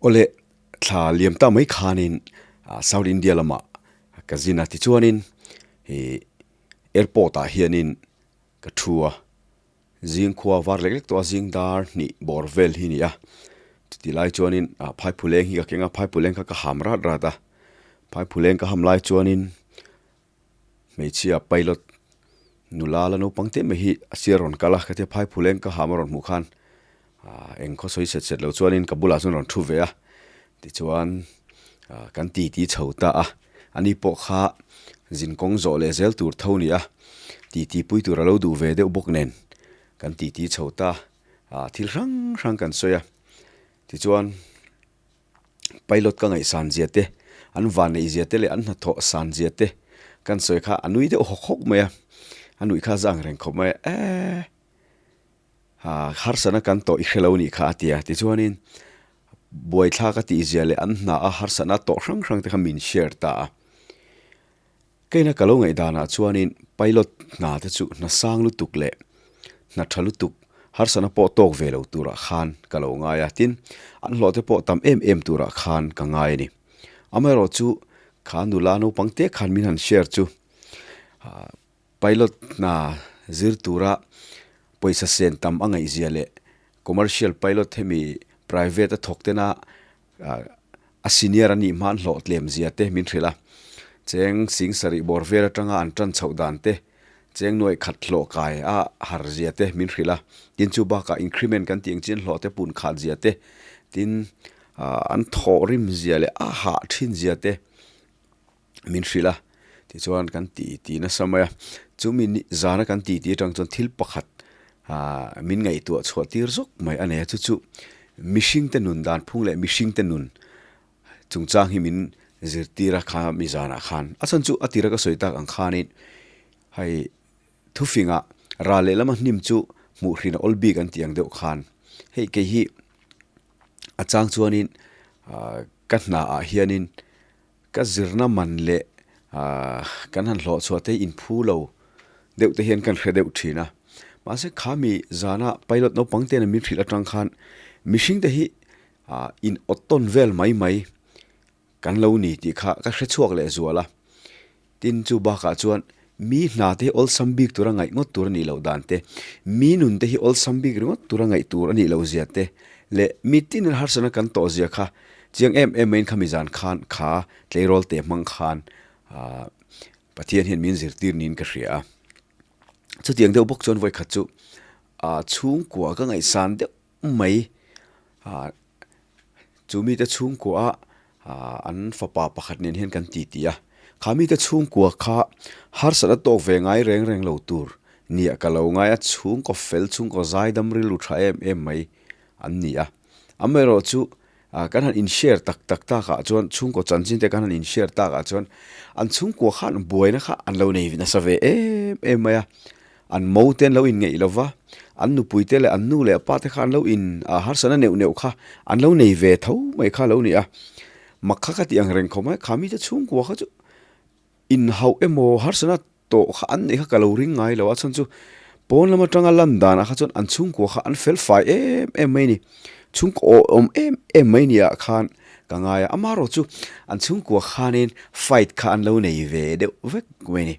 Awle, thla liam ta mai khanin South India lamah ka zin a, tichuanin ih airport ah hianin ka thu a, zing khua var lek lek tawh a, zing dar hnih bawr vel hi a ni a, chuti lai chuanin ah phaiphuleng hi ka keng a, phaiphuleng kha ka ham rat rat a, phaiphuleng ka ham lai chuanin hmeichhia pilot nula la naupang te mai hi a sir a rawn kal a, khatia phaiphuleng ka ham a rawn hmuh khan ah eng khaw sawi set set lo chuanin ka bulah chuan a rawn thu ve a, tichuan ah kan ti ti chho ta a, ani pawh kha zin kawng zawh leh zel tur tho a ni a, ti ti pui tur a lo duh ve deuh bawk nen kan ti ti chho ta ah thil hrang hrang kan sawi a, tichuan. Pilot ka ngaihsan zia te, an vanneih zia te leh an hnathawh san zia te kan sawi kha a nui deuh hawk hawk mai a, a nuih kha a zang reng khawp mai a, eeh ha harsatna kan tawh i hre lo nih kha a ti a, tichuanin buaithlak a tih zia leh an hna a harsatna tawh hrang hrang te kha min share ta a. Keina ka lo ngaihdanah chuanin pilot hna te chu hna sang lutuk leh hna tha lutuk harsatna pawh tawk ve lo turah khan ka lo ngai a, tin an hlawh te pawh tam em em turah khan ka ngai a ni. Amaherawh chu kha nula naupang te khan min han share chu pilot hna zir tura pawisa sen tam a ngaihzia leh commercial pilot hemi private a thawk tena A senior a nih hma an hlawh tlem zia te min hrilh a, cheng sing sarih bawr vel atanga an tan chhoh dan te, cheng nuaih khat hlawh kai a har zia te min hrilh a, tin chu bakah increment kan tih ang chian hlawh te pun khat zia te, tin an thawh rim zia leh a hah thin zia te min hrilh a, tichuan kan ti ti nasa mai a, chumi ni zana kan ti ti atang chuan thil pakhat ah min ngaihtuah chhuah tir zawk mai a nei a, chu chu mihring te nun dan phung leh mihring te nun chungchang hi min zirtir a kha mi zanah khan a chhan chu a tira ka sawi tak ang khanin hei thufingah ral leh lama hnim chu hmuh hrin a awl bik an tih ang deuh khan hei kei hi a chang chuanin ah ka hnaah hianin. Ka zirna man leh kan han hlawh chhuah te inphu lo deuh te hian kan hre deuh thin a. Mahse khami zana pilot naupang te min hrilh atang khan mihring te hi in awt tawn vel mai mai kan lo ni tih kha ka hre chhuak leh zual a. Tin chu bakah chuan mi hna te hi awlsam bik tura ngaih ngawt tur a nih loh dan te, mi nun te hi awlsam bik ringawt tura ngaih tur a nih loh zia te leh mi tin in harsatna kan tawh zia kha chiang em em maiin khami zan khan kha tleirawl te hmang khan aah Pathian hian min zirtir niin ka hria a. Chutiang deuh bawk chuan vawikhat chu aah chhungkua ka ngaihsan deuh mai aah Chu mite chhungkua ah an fapa pakhat nen hian kan ti ti a, kha mite chhungkua kha harsatna tawk ve ngai reng reng lo tur nia ka lo ngai a, chhungkaw fel chhungkaw zaidam rilru tha em em mai an ni a. Amaherawh chu kan han in share tak tak tak ah chuan chhungkaw chanchin te kan han in share tak ah chuan an chhungkua khan buaina kha an lo nei nasa ve em em mai a. An mo te an lo inngeih lo va, an nupui te leh an nu leh pa te kha an lo in ah harsatna neuh neuh kha an lo nei ve tho mai kha a lo ni a. Mak kha ka tih ang reng khawp mai, kha mite chhungkua kha chu inhauh emaw harsatna tawh kha an neih kha ka lo ring ngai lo a, chhan chu pawn lam atanga lan danah kha chuan an chhungkua kha an fel fai em em mai a ni. Chhungkaw awhawm em em mai ni ah khan ka ngai a, amaherawh chu an chhungkua khanin fight kha an lo nei ve deuh vek mai a ni.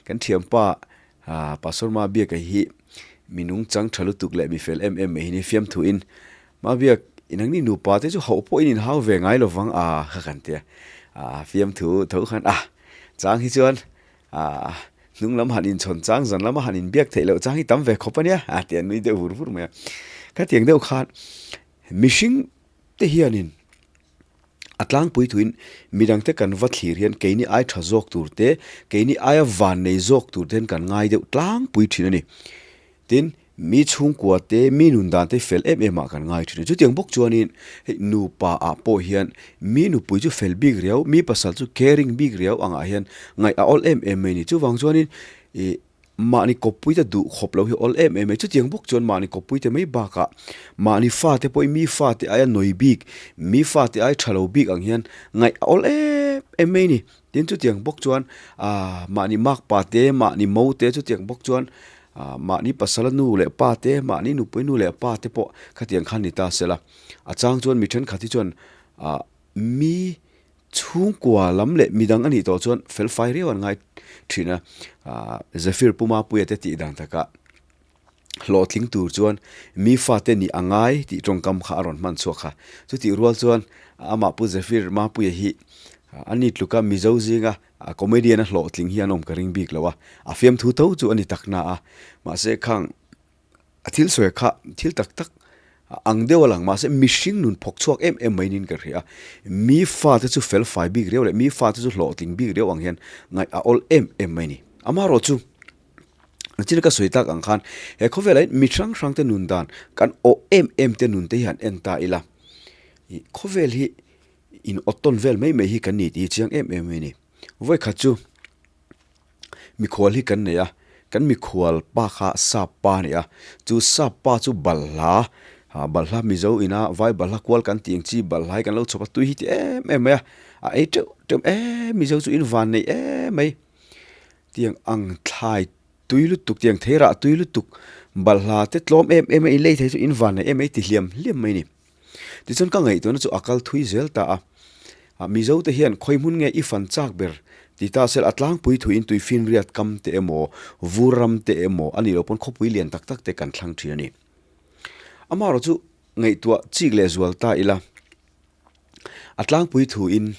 Kan thianpa Aa Pastor Mabiaka hi mi nungchang tha lutuk leh mi fel em em mai hi ni fiamthuin Mabiak inangni nupa te chu hauh pawh in inhau ve ngai lovang a kha kan tia aa fiamthu tho khan a chang hi chuan aa hnung lam han inchhawn chang zan lama han inbiak theih loh chang hi tam ve khawp ania a ti a nui deuh vur vur mai a khatiang deuh khan mihring te hianin A tlangpui thuin midangte kan va thlir hian keini ai tha zawk tur te, keini aia van nei zawk tur te hian kan ngai deuh tlangpui thin a ni. Tin, mi chhungkua te, mi nun dan te fel em em ah kan ngai thin a. Chutiang bawk chuanin hei nupa ah pawh hian mi nupui chu fel bik riau, mi pasal chu caring bik riau angah hian ngaih a awl em em mai a ni. Chuvang chuanin ih Mahni kawppuite duh khawp lo hi awl em em mai. Chutiang bawk chuan mahni kawppuite mai bakah mahni fate pawhin mi fate aia nawi bik, mi fate aia tha lo bik ang hian ngaih a awl em em mai a ni. Tin, chutiang bawk chuan aah mahni makpa te, mahni mo te chutiang bawk chuan aah mahni pasala nu leh pa te, mahni nupui nu leh pa te pawh khatiang khan ni ta se la. A chang chuan mi thenkhat hi chuan. Ah mi chhungkua lam leh midang a nih tawh chuan fel fai riau an ngai thin a. Ah Zephyr Puma Puia te tih dan takah hlawhtling tur chuan mi fate nih a ngai tih tawngkam kha a rawn hman chhuak kha. Chutih rual chuan amah Pu Zephyr Mapuia hi a ni tluka Mizo zinga comedian a hlawhtling hi an awm ka ring bik lo a, a fiamthu tho chu a ni tak na a. Mahse khang a thil sawi kha thil tak tak ang deuh a lang mahse mihring nun phawk chhuak em em mai niin ka hria a. Mi fate chu fel fai bik riau leh mi fate chu hlawhtling bik riau ang hian ngaih a awl em em mai a ni. Amaherawhchu. Nachina ka sawi tak ang khan he khawvelah hian mi hrang hrang te nun dan kan awh em em te nun te hi han en ta ila ih khawvel hi in awt tawn vel mai mai hi kan ni tih hi chiang em em mai a ni. Vawikhat chu mikhual hi kan nei a, kan mikhual pa kha sap pa a ni a, chu sap pa chu balhla ah balhla mizo ina vai balhla kual kan tih ang chi balhla hi kan lo chhawp a tui hi ti em em mai a, a ei teuh teuh em mizo chu in van nei em mai. Tiang ang thlai tui lutuk, tiang thei rah tui lutuk, balhla te tlawm em em a in lei thei chu in van nei em mai ti hliam hliam mai a ni. Tichuan ka ngaihtuahna chu a kal thui zel ta a, ah Mizo te hian khawi hmun nge i fan chak ber ti ta sel a tlangpui thuiin tuifinriat kam te emaw, vur ram te emaw a nih loh pawn khawpui lian tak tak te kan thlang thin a ni. Amaherawh chu ngaihtuah chik leh zual ta ila. A tlangpui thuin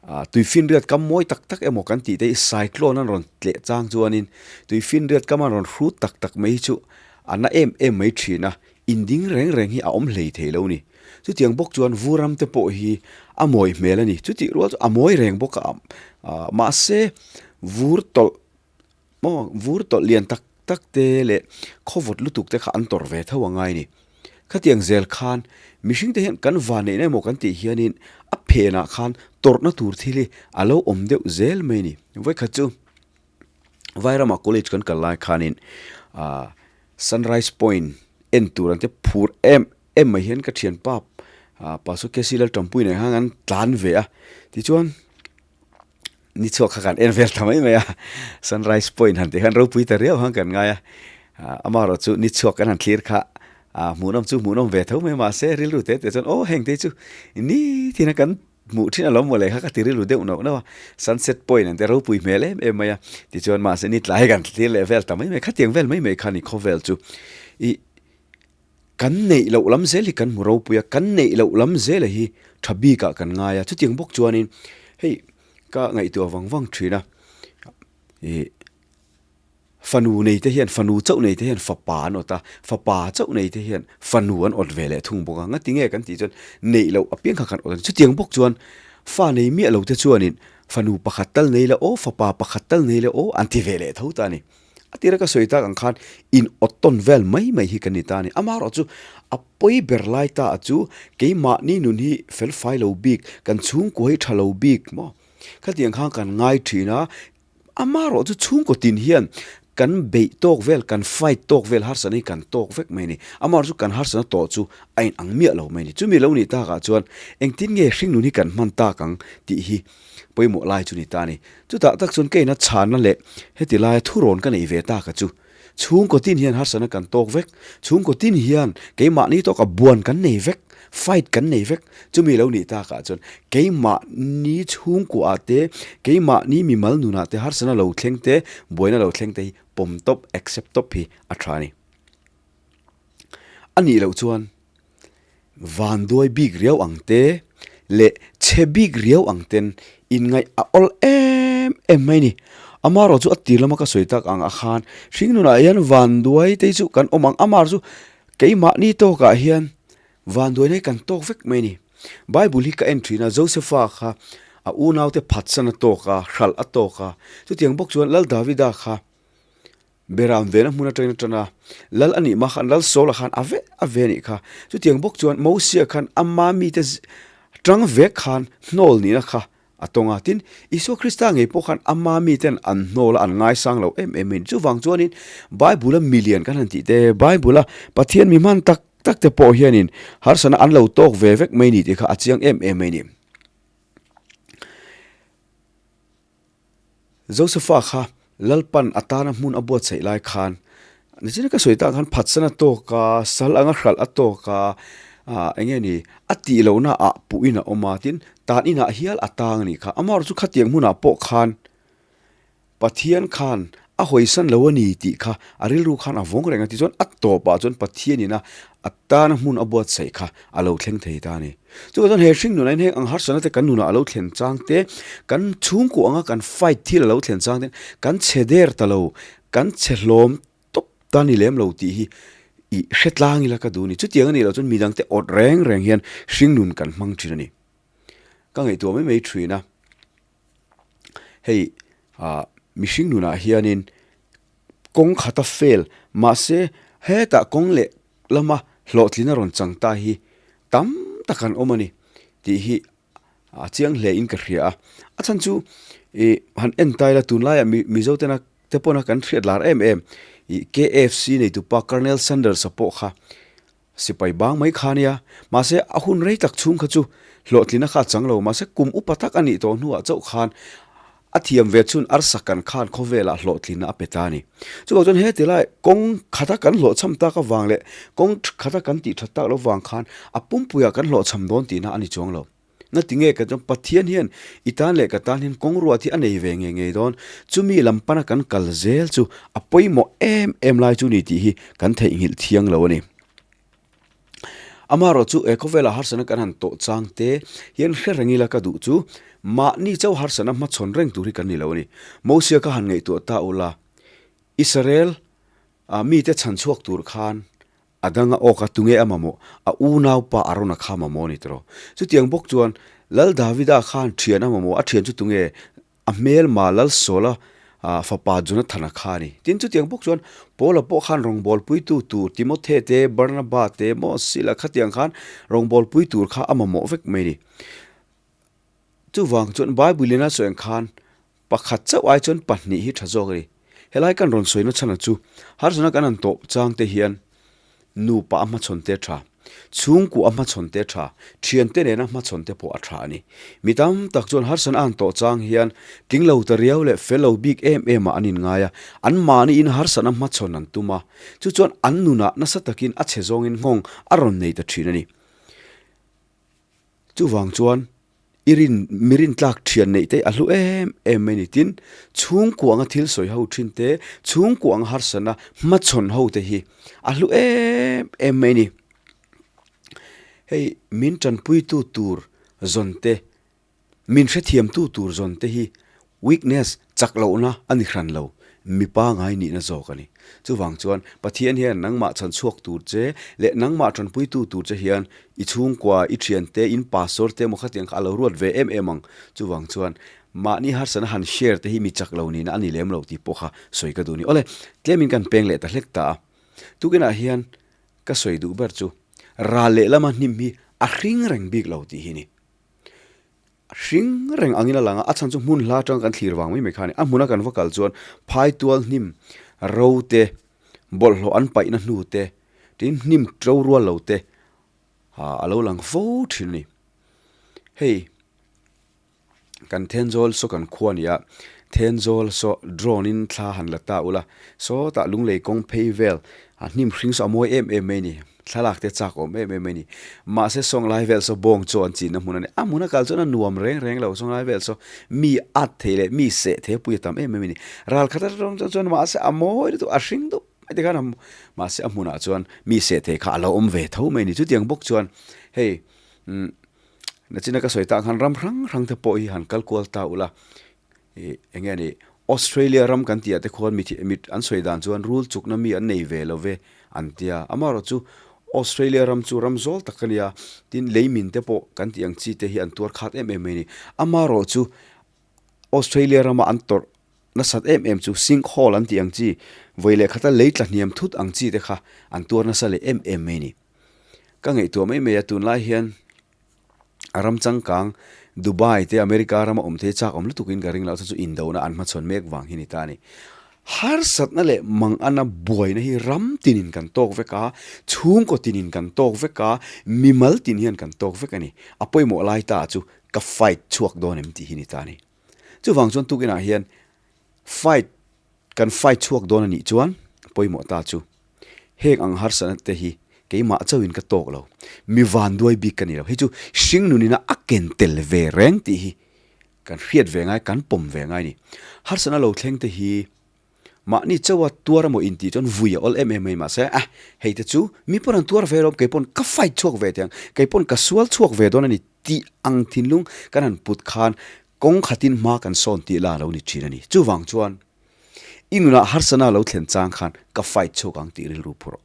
tuifinriat kam mawi tak tak emaw kan tih te hi cyclone an rawn tleh chang chuanin tuifinriat kam an rawn hrut tak tak mai hi chu a na em em mai thin a, inding reng reng hi a awm hlei thei lo ni. Chutiang bawk chuan vuram te pawh hi a mawi hmel a ni. Chutih rual chu a mawi reng bawk a, mahse vur tawlh Maw vur tawlh lian tak tak te leh khawvawt lutuk te kha an tawrh ve tho angai ni. Khatiang zel khan mihring te hian kan vanneihna emaw kan tih hianin a phenah khan tawrhna tur thil hi a lo awm deuh zel mai ni. Vawikhat chu Vairama college kan kal lai khanin ah Sunrise Point en tur an te phur em em mai hian ka thianpa ah Pastor KC Laltanpui nen khan an tlan ve a tichuan Ni chhuak kha kan en vel ta mai mai a, sunrise point han tih khan ropui ta riau han kan ngai a, amaherawh chu ni chhuak kan han thlir kha hmuhnawm chu hmuhnawm ve tho mai mahse rilru te te chuan aw heng te chu nitin a kan hmuh thin alawm mawle kha ka ti rilru deuh nauh nauh a, sunset point an te ropui hmel em em mai a, tichuan mahse ni tlai kan thlir leh vel ta mai mai khatiang vel mai mai kha ni khawvel chu ih. Kan neih loh lam zel hi kan hmu ropui a, kan neih loh lam zela hi tha bikah kan ngai a. Chutiang bawk chuanin hei ka ngaihtuah vang vang thin a, ih fanu nei te hian fanu chauh nei te hian fapa an awt a, fapa chauh nei te hian fanu an awt ve leh thung bawk a. Ngati nge kan tih chuan neih loh apiang kha kan awt a ni. Chutiang bawk chuan fa nei miah lo te chuanin fanu pakhat tal nei la aw, fapa pakhat tal nei la aw an ti ve leh tho ta a ni. A tira ka sawi tak ang khan in awt tawn vel mai mai hi ka ni ta a ni. Amaherawh chu a pawi ber lai ta a chu keimahni nun hi fel fai lo bik, kan chhungkua hi tha lo bik maw? Khatiang khan kan ngai thin a, amaherawh chu chhungkaw tin hian kan beih tawk vel, kan fight tawk vel harsatna hi kan tawk vek mai a ni. Amaherawh chu kan harsatna tawh chu a inang miah lo mai a ni. Chumi lo nih takah chuan engtin nge hringnun hi kan hman tak ang tih hi pawimawh lai chu ni ta a ni. Chutah tak chuan ka ina chhanna leh heti laia thurawn ka nei ve tak a chu. Chhungkaw tin hian harsatna kan tawk vek, chhungkaw tin hian keimahni tawka buan kan nei vek, fight kan nei vek. Chumi lo nih takah chuan keimahni chhungkuaah te, keimahni mimal nunah te harsatna lo thleng te, buaina lo thleng te hi pawm tawp, accept tawp hi a tha a ni. A nih loh chuan vanduai bik riau ang te leh chhe bik riau ang ten inngaih a awl em em mai ni. Amaherawh chu a tir lama ka sawi tak ang ah khan hringnunah hian vanduai te hi chu kan awm ang. Amaherawh chu keimahni tawkah hian vanduaina hi kan tawk vek mai ni. Bible hi ka en thin a, Josepha kha a unaute phatsan a tawk a, hralh a tawk a. Chutiang bawk chuan Lal Davida kha Beram vena hmun atangin a tan a, Lal a nih mah khan Lal Saula khan a ve a ve a nih kha. Chutiang bawk chuan Mosia khan ama mite tang vek khan hnawl nihna kha a tawng a. Tin, Isua Krista ngei pawh khan ama miten an hnawl a, an ngaisang lo em em a ni. Chuvang chuanin Bible-a milian kan han tih te, Bible-a Pathian mi hman tak tak te pawh hianin harsatna an lo tawk ve vek mai ni tih kha a chiang em em mai a ni. Josefa kha Lalpan a tana hmun a buatsaih lai khan, nichina ka sawi tak khan phatsan a tawk a, sal anga hralh a tawk a, Eng nge ni, a tih lohna ah puhin a awm a, tin, tan inah hial a tang a nih kha. Amaherawhchu chu khatiang hmunah pawh khan Pathian khan a hawisan lo a ni tih kha a rilru khan a vawng reng a, tichuan a tawpah chuan Pathianin a a tana hmun a buatsaih kha a lo thleng thei ta a ni. Chuvang chuan he hring nunah hian heng ang harsatna te kan nunah a lo thlen chang te, kan chhungkuah anga kan fight thil a lo thlen chang te, kan chhe der ta lo, kan chhe hlawm tawp ta ni lem lo tih hi i hre tlang ila ka duh a ni. Chutiang a nih loh chuan midangte awt reng reng hian hring nun kan hmang thin a ni. Ka ngaihtuah mai mai thin a. Hei ah mihring nunah hianin kawng khata fail mahse hetah kawng leh lama hlawhtlin a rawn chang ta hi tam tak an awm a ni tih hi a chiang hle in ka hria a. A chhan chu ih han en ta ila tunlaiah mi Mizo tena te pawna kan hriat lar em em ih KFC neitupa Colonel Sanders-a pawh kha Sipai bang mai kha nia, mahse a hun rei tak chhung kha chu hlawhtlina kha a chang lo, mahse kum upa tak a nih tawh hnuah chauh khan a thiam ve chhun arsa kan khan khawvelah hlawhtlina a pe ta a ni. Chuvang chuan heti lai kawng khata kan hlawhchham tak avang leh kawng khata kan tih that tak lo vang khan a pumpuiah kan hlawhchham dawn tihna a ni chuang lo. Na tinge ka chuan Pathian hian i tan leh ka tan hian kawng ruat hi a nei ve ngei ngei dawn, chumi lam pana kan kal zel chu a pawimawh em em lai chu ni tih hi kan theihnghilh thiang lo a ni. Amaherawh chu he khawvela harsatna kan han tawh chang te hian hre reng ila ka duh chu mahni chauh harsatna hmachhawn reng tur hi kan ni lo a ni. Mosia ka han ngaihtuah ta ula, Israel mite chhan chhuak tur khan A dang a awk a, tunge a mamawh? A unaupa Arona kha mamawh a ni tawh. Chutiang bawk chuan Lal Davida khan thian a mamawh, a thian chu tunge? A hmelma Lal Saula fapa Jonathana kha a ni. Tin, chutiang bawk chuan Paula pawh khan rawngbawlpuitu tur Timothe te, Barnaba te, Mosila khatiang khan rawngbawlpui tur kha a mamawh vek mai a ni. Chuvang chuan Bible in a sawi ang khan Pakhat chauh ai chuan pahnih hi tha zawk a ni. Helai kan rawn sawina chhana chu harsatna kan han tawh chang te hian nupa a hmachhawn te a tha, chhungkua a hmachhawn te a tha, thiante nena hmachhawn te pawh a tha a ni. Mi tam tak chuan harsatna a han tawh chang hian tling lo ta riau leh fel lo bik em em ah an inngai a, an mahniin harsatna hmachhawn an tum a, chu chuan an nunah nasa takin a chhe zawngin nghawng a rawn nei ta thin a ni. Chuvang chuan i rin mi rintlak thian neih te a hlu em em mai ni. Tin, chhungkua anga thil sawi ho thin te, chhungkua anga harsatna hmachhawn ho te hi a hlu em em mai ni. Hei min tanpuitu tur zawn te, min hrethiamtu tur zawn te hi Weakness, chak lohna a ni hran lo, mipa ngai nihna zawk a ni. Chuvang chuan Pathian hian nangmah chhan chhuak tur che leh nangmah tanpuitu tur che hian i chhungkua, i thiante, in pastor te emaw khatiang kha a lo ruat ve em em ang. Chuvang chuan mahni harsatna han share te hi mi chak lo nihna a ni lem lo tih pawh kha sawi ka duh a ni. Awle, tlemin kan peng leh ta hlek ta a. Tukinah hian ka sawi duh ber chu ral lehlama hnim hi a hring reng bik lo tih hi a ni. Hring reng angin a lang a, a chhan chu hmun hla atanga kan thlir vang mai mai kha a ni. A hmuna kan va kal chuan phai tual hnim ro te, bawlhhlawh an paihna hnu te, tin hnim to rual lo te a lo lang fo thin a ni. Hei kan Thenzawl saw kan khua a ni a, Thenzawl saw drone in thla han la ta ula, sawtah lunglei kawng phei vel a hnim hring saw a mawi em em mai a ni. Thlalak te chak awm em em mai a ni. Mahse sawnglai vel saw bawng chaw an chinna hmun a ni. A hmun a kal chuan a nuam reng reng lo. Sawnglai vel saw mi at thei leh mi seh thei a pui a tam em em a ni. Ral khat atang chuan chuan mahse a mawi lutuk a hring dup mai te khan a mahse a hmunah chuan mi seh thei kha a lo awm ve tho mai a ni. Chutiang bawk chuan hei umm nachina ka sawi tak khan ram hrang hrang te pawh hi han kal kual ta ula Ih eng nge ni Australia ram kan tih ah te khuan mi mit an sawi dan chuan rul chukna mi an nei ve lo ve an tia. Amaherawh chu Australia ram chu ram zawl tak a nia, tin lei min te pawh kan tih ang chi te hi an tuar khat em em mai a ni. Amaherawh chu Australia rama an tawrh nasat em em chu sink hole an tih ang chi, vawi leh khata lei tla hniam thut ang chi te kha an tuar nasa leh em em mai a ni. Ka ngaihtuah mai mai a tunlai hian A ram changkang Dubai te America rama awm thei chak awm lutukin ka ring lo chu chu indona an hmachhawn mek vang hi ni ta a ni. Harsatna leh mangana buaina hi ram tinin kan tawk vek a, chhungkaw tinin kan tawk vek a, mimal tin hian kan tawk vek a ni. A pawimawh lai ta chu ka fight chhuak dawn em tih hi ni ta a ni. Chuvang chuan tukinah hian fight Kan fight chhuak dawn a nih chuan pawimawh ta chu heng ang harsatna te hi keimah chauhin ka tawk lo. Mi vanduai bik ka ni lo. Hei chu hringnunina a ken tel ve reng tih hi kan hriat ve ngai, kan pawm ve ngai a ni. Harsatna lo thleng te hi mahni chauha tuar emaw intih chuan vui a awl em em mai mahse eh hei te chu mi pawn an tuar ve alawm, kei pawn ka fight chhuak ve teh ang, kei pawn ka sual chhuak ve dawn a ni tih ang thinlung kan han put khan kawng khatin hma kan sawn tih la lo ni thin a ni. Chuvang chuan i nunah harsatna lo thlen chang khan ka fight chhuak ang tih rilru phu rawh.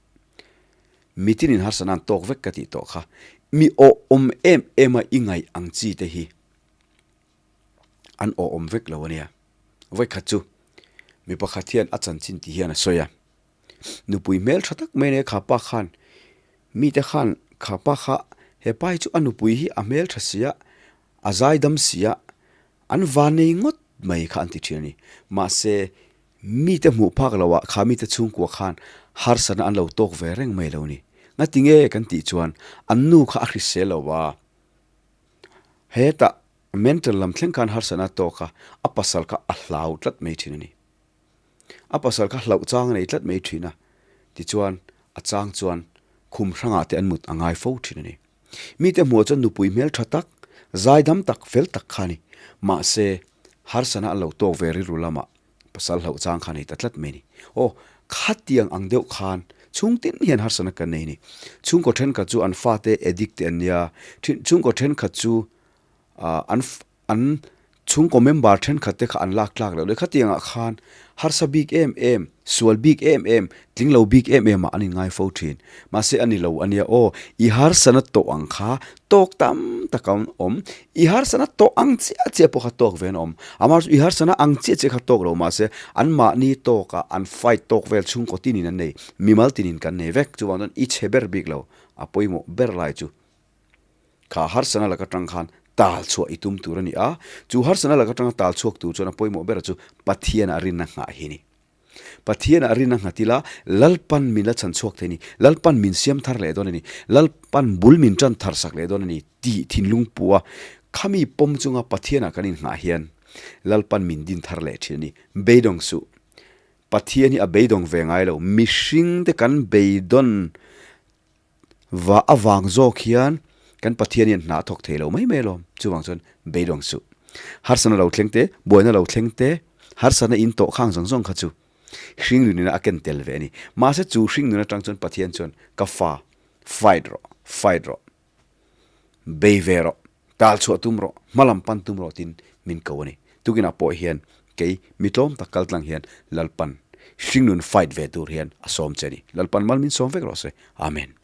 Mitin in harsatna an tawk vek ka tih tawh kha mi awh awm em em a i ngaih ang chi te hi an awh awm vek lo a nia. Vawikhat chu mi pakhat hian a chanchin ti hian a sawi a, nupui hmel tha tak mai nei kha pa khan mite khan kha pa kha he pa hi chu a nupui hi a hmel tha sia a zaidam sia an van nei ngawt mai kha an ti thin a ni. Mahse mite hmuh phak loh ah kha mite chhungkua khan harsatna an lo tawk ve reng mai lo ni. Ngatinge kan tih chuan an nu kha a hrisel lo a, hetah Mental lam thleng khan harsatna a tawk a, a pasal kha a hlau tlat mai thin a ni. A pasal kha hlauh chang a nei tlat mai thin a, tichuan a chang chuan khum hrangah te an mut a ngai fo thin a ni. Mite hmuh chuan nupui hmel tha tak, zaidam tak, fel tak kha a ni. Mahse, harsatna a lo tawk ve rilru lamah pasal hlauh chang kha a nei ta tlat mai a ni. Aw, khatiang ang deuh khan chhung tin hian harsatna kan nei a ni. Chhungkaw thenkhat chu an fate addict te an nia, chhungkaw thenkhat chu an an chhungkaw member thenkhat te kha an lak tlak loh leh khatiangah khan harsa bik em em, sual bik em em, tling lo bik em em ah an inngai fo thin. Mahse a ni lo a nia aw, i harsana tawh ang kha tawk tam tak a awm, i harsana tawh ang chiah chiah pawh kha tawk ve an awm. Amaherawhchu i harsana ang chiah chiah kha tawk lo mahse anmahni tawkah an fight tawk vel chhungkaw tinin an nei, mimal tinin kan nei vek. Chuvang chuan i chhe ber bik lo, a pawimawh ber lai chu. Kha harsana lak atang khan tal chhuah i tum tur a ni a, chu harsana lak atanga tal chhuak tur chuan a pawimawh ber chu Pathianah rinna nghah hi a ni. Pathianah rinna nghat ila Lalpan min la chhan chhuak thei a ni, Lalpan min siam thar leh dawn a ni, Lalpan bul min tan thar sak leh dawn a ni tih thinlung pu a, khami pawm chunga Pathianah kan innghah hian Lalpan min din thar leh thin a ni. Beidawng suh. Pathian hi a beidawng ve ngai lo. Mihringte kan beidawn Va avang zawk hian kan Pathian hian hna a thawk thei lo mai mai alawm. Chuvang chuan beidawng suh. Harsatna lo thleng te, buaina lo thleng te, harsatna in tawh khang zawng zawng kha chu hringnunina a ken tel ve a ni. Mahse chu hringnun atang chuan Pathian chuan ka fa, fight rawh, fight rawh, bei ve rawh, tal chhuah tum rawh, hma lam pan tum rawh tiin min ko a ni. Tukinah pawh hian kei mi tlawm tak kal tlang hian Lalpan hringnun fight ve tur hian a sawm che a ni. Lalpan mal min sawm vek rawh se. Amen.